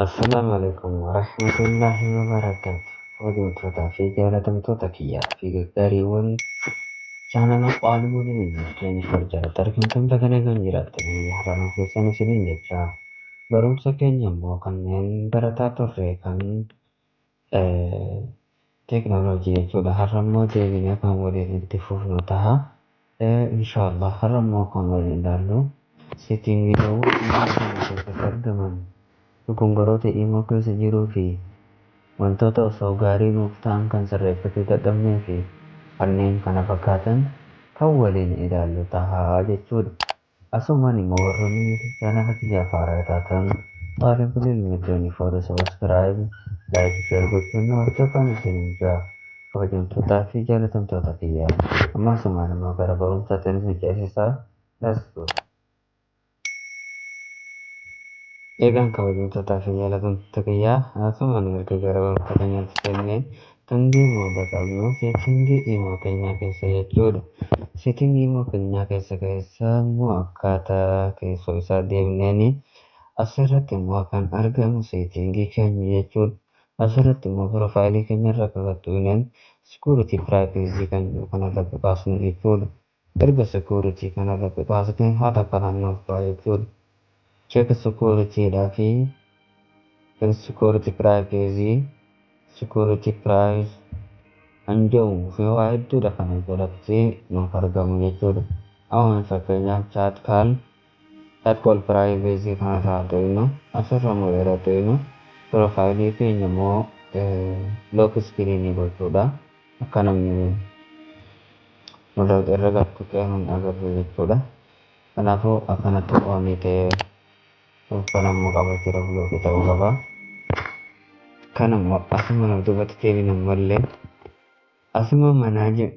Assalaamu alaikum warahmatullaahi wabarakaatu. Kabajamtootaa fi jaalatamtoota kiyyaa fi gaggaariiwwan chaanala Qaaluu Keenya jalatti argamtan, baga nagaan jiraattanii har'a keessan isiniin jecha, barumsa keenya immoo kanneen barataa turre kan teekinooloojii jechuudha. Har'a immoo deebinee kan waliin itti fufnu ta'a. Inshaallah har'a immoo kan waliin ilaallu settingiiwwan imo keenya keessatti argaman, dogongoroota imo keessa jiruu fi wantoota osoo gaarii nuuf ta'an kan sirreeffachuu dadhabnee fi kanneen kana fakkaatan kan waliin ilaallu ta'a jechuudha. Asumaan immoo warroonni chaanala kiyyaaf haaraa taatan, Xaalibul Ilmi 24, subscribe, like, share gochuun nu hordofaan isiniin jira. Kabajamtootaa fi jaalatamtoota kiyyaa. Amma asumaan immoo gara barumsaatti isin ceesisaa. Let's go. Egaan kabajamtootaa fi jaalatamtoota kiyyaa, asumaan erga gara barumsa keenyaatti seennee kan deemuu qabnu settingii imo keenyaa keessa jechuudha. Settingii imo keenyaa keessa immoo akkaataa keessoo isaa deemneeni asirratti immoo kan argamu settingii keenya jechuudha. Asirratti immoo profileii keenya irra qabattuuneen security privacy kan jedhu kanarratti baasnu jechuudha. Erga security kanarratti baasnee haala kanaan nuuf ba'a jechuudha. Check security dhaa fi security privacy, security privacy kan jedhamu fi waa hedduudha kana jalatti nuuf argamu jechuudha. Amma fakkeenyaaf chat call privacy kanarraa ta'inu, asirra immoo yeroo ta'inu profileii keenya immoo lock screenii gochuudha. Akka namni nurra irra tuqee nun agarru jechuudha. Kanaafuu akkanatti onii ta'ee banamuu qaba jechuudha, blockii ta'uu qaba. Kan immoo asuma duubatti deebinu ammallee asuma manage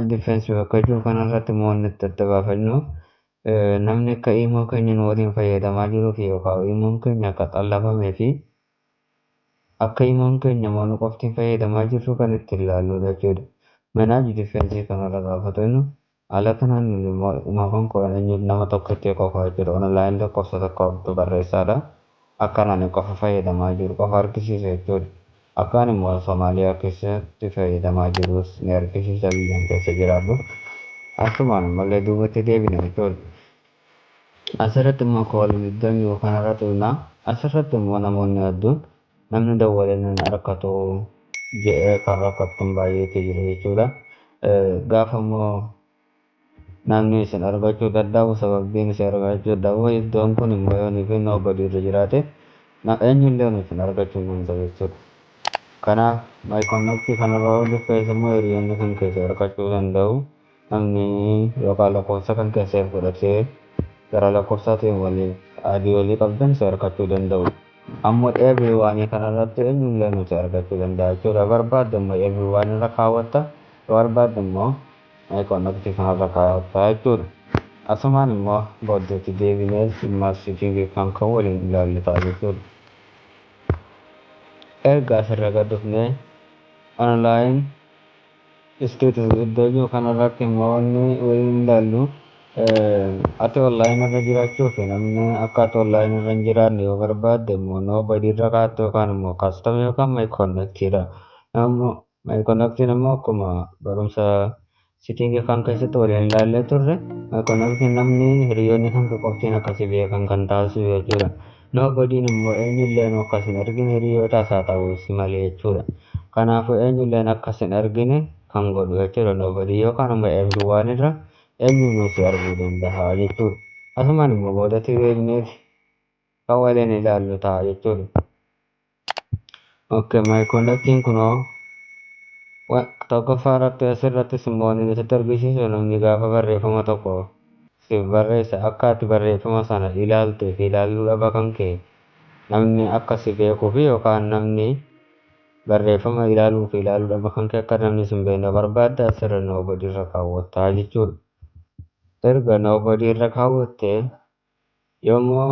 device bakka jiru kanarratti immoo wanti itti adda baafannu, namni akka imo keenya nu waliin fayyadamaa jiruu fi yookaan imoon keenya akka xallafamee fi akka imoon keenya immoo nu qofti fayyadamaa jirru kan ittiin ilaalludha jechuudha. Manage device kanarra gaafa ta'inu haala kanaan immoo imoon kun nama tokkotti qofa jechuudha. Online lakkoofsa tokko barreessaadha. Akka ani qofa fayyadamaa jiru qofa argisiisa jechuudha. Akkaan immoo Somaaliyaa keessatti fayyadamaa jirus ni argisiisa, biyyaan keessa jiraadhu. Asumaan ammallee duubatti deebina jechuudha. Asirratti immoo call digdamii kanarra tuqna. Asirratti immoo namoonni hedduun namni dawwalee nan harkatu jedhee kan rakkattan baay'eetu jira jechuudha. Gaafa immoo namni isin argachuu dadhabu, sababbiin isin argachuu dadhabu iddoon kun immoo yoo nuuf nobody irra jiraate, eenyullee isin argachuu hin danda'u jechuudha. Kanaaf my contactii kanarra yoo dhufees immoo hiriyoonni kan keessa argachuu danda'u. Namni yookaan lakkoofsa kan keessa fudhatee gara lakkoofsaatiin waliin adii walii qabdan si argachuu danda'u. Ammoo everyone kanarratti eenyullee nuti argachuu danda'a jechuudha. Barbaadde immoo everyone irra kaawwatta, barbaadde immoo my contactii kanarra kaawwatta jechuudha. Asumaan immoo booddeetti deebinee dhimma settingii kan kan waliin ilaallu ta'a jechuudha. Erga asirra gad dhufnee online status iddoo jiru kanarratti immoo wanni waliin ilaallu, ati online irra jiraachuu fi namni akka ati online irra hin jiraanne yoo barbaadde immoo nobody irra kaa'atte yookaan immoo custom yookaan my contactiidha. Ammoo my contactiin immoo akkuma barumsa settingii kan keessatti waliin ilaallee turre, my contactiin namni hiriyoonni kan qoftiin akkasii beekan kan taasisu jechuudha. Nobodyn immoo eenyullee akkas hin argine, hiriyoota isaa ta'uu malee jechuudha. Kanaafuu eenyulleen akkas hin argine kan godhu jechuudha nobody, yookaan immoo everyone irra eenyuyyuu si arguu danda'a jechuudha. Asumaan immoo boodatti deebineef kan waliin ilaallu ta'a jechuudha. Okay, my contactiin kunoo tokkoffaa irratti asirrattis immoo wanni nuti argisiisu, namni gaafa barreeffama tokko siif barreesse akka ati barreeffama sana ilaaltee fi ilaaluu dhaba kan kee namni akka si beekuu fi yookaan namni barreeffama ilaaluu fi ilaaluu dhaba kan kee akka namni sin beekne barbaadde, asirra nobody irra kaawwattaa jechuudha. Erga nobody irra kaawwattee, yoommoo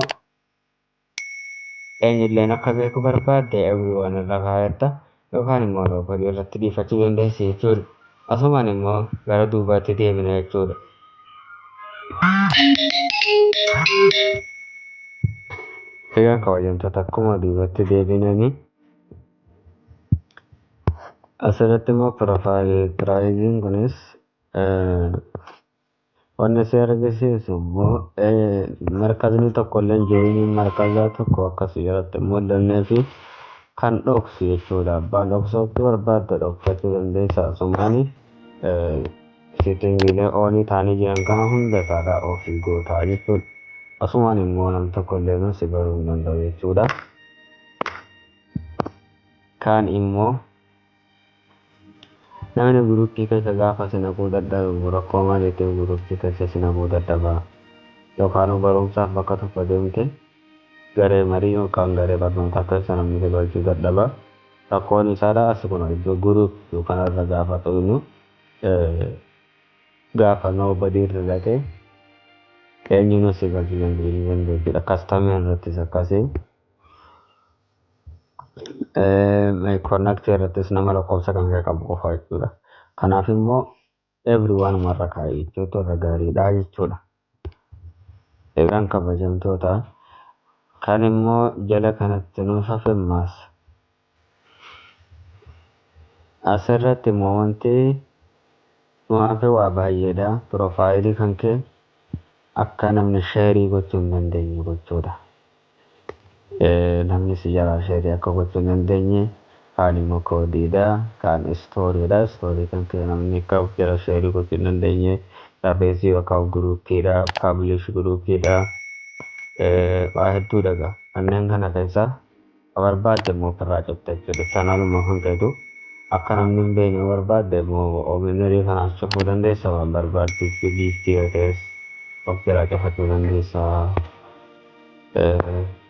eenyulleen akka beeku barbaadde everyone irra kaa'atta yookaan immoo nobody irratti dhiifachuu dandeessi jechuudha. Asumaan immoo gara duubaatti deebina jechuudha. Egaa kabajamtoota, akkuma duubatti deebinanii asirratti immoo profile priceiin kunis wanni si argisiisu immoo markazni tokko illee jiruun markazaa tokko akkasii jalatti hin mul'annee fi kan dhoksu jechuudha. Abbaan dhoksuutti barbaadde dhokfachuu dandeessa. Asumaani settingiilee onii ta'anii jiran kana hunda isaadhaa offii gootaa jechuudha. Asumaan immoo nam tokko illee si baruu hin danda'u jechuudha. Kaan immoo namni groupii keessa gaafa si naquu dadhabu, rakkoo maaliitiin groupii keessa si naquu dadhaba? Yookaan barumsaaf bakka tokko deemte, garee marii yookaan garee barnootaa keessa namni si galchuu dadhaba. Rakkoon isaadha as kun iddoo group kanarra gaafa tuqnu, gaafa nobody irra dhaqee eenyuun si galchuu danda'u jechuudha. Customii irrattis akkasii. Contactii irrattis nama lakkoofsa kan kee qabu qofa jechuudha. Kanaaf immoo everyone marra kaa'e jechuutu irra gaariidha jechuudha. Egaan kabajamtoota, kan immoo jala kanatti nuuf hafe maas. Asirratti immoo wanti nu hafe waa baay'eedha. Profileii kan kee akka namni shareii gochuu hin dandeenye gochuudha. Namni si jalaa shareii akka gochuu hin dandeenye, kaan immoo codeiidha, kaan storyiidha. Storyii kan kee namni akka of jala shareii gochuu hin dandeenye, tarreessii yookaan groupiidha, publish groupiidha. Waa hedduudha egaa. Kanneen kana keessaa barbaadde immoo ofirraa cufte jechuudha. Channeluma kan keetu akka namni hin beekne barbaadde immoo ownerii kanaas cufuu dandeessa, waan barbaadde giiftii yoo ta'es of jalaa cufachuu dandeessa.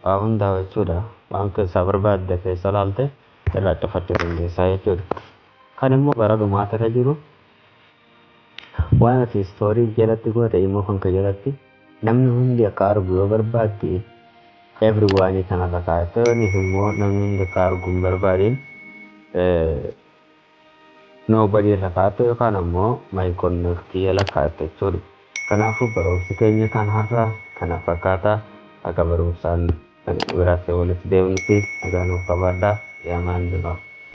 Waa hundaa jechuudha. Waan keessaa barbaadde keessa laalte irraa cufachuu dandeessa jechuudha. Kan immoo gara dhumaatti jiru, waan ati storyii jalatti goote immoo kan kee jalatti namni hundi akka argu yoo barbaadde, everyone kanarra kaa'atte, innis immoo namni hundi akka argu hin barbaadin, nobody irra kaa'atte yookaan ammoo my contactii jala kaa'atte jechuudha. Kanaafuu barumsi keenya kan har'a kana fakkaata. Akka barumsaan biraatti walitti deemnutti nagaa nuuf qabaadhaa. Yaamaan dura.